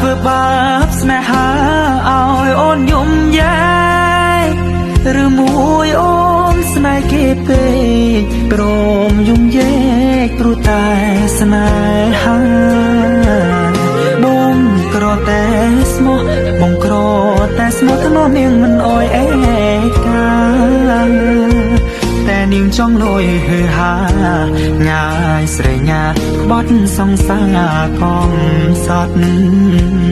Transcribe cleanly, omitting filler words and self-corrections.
ធ្វើបាបស្នេហាឲ្យអូនយំយ៉ែឬមួយអូនស្នេហ៍គេពេកព្រមយំយែកព្រោះតែស្នេហាបងក្រតែស្មោះបងក្រតែស្មោះថ្មនាងមិនអោយឯកាតែនាងចង់លួយហឺហាញ៉ាយស្រីញ៉ាក្បត់សង្សារកំសត់។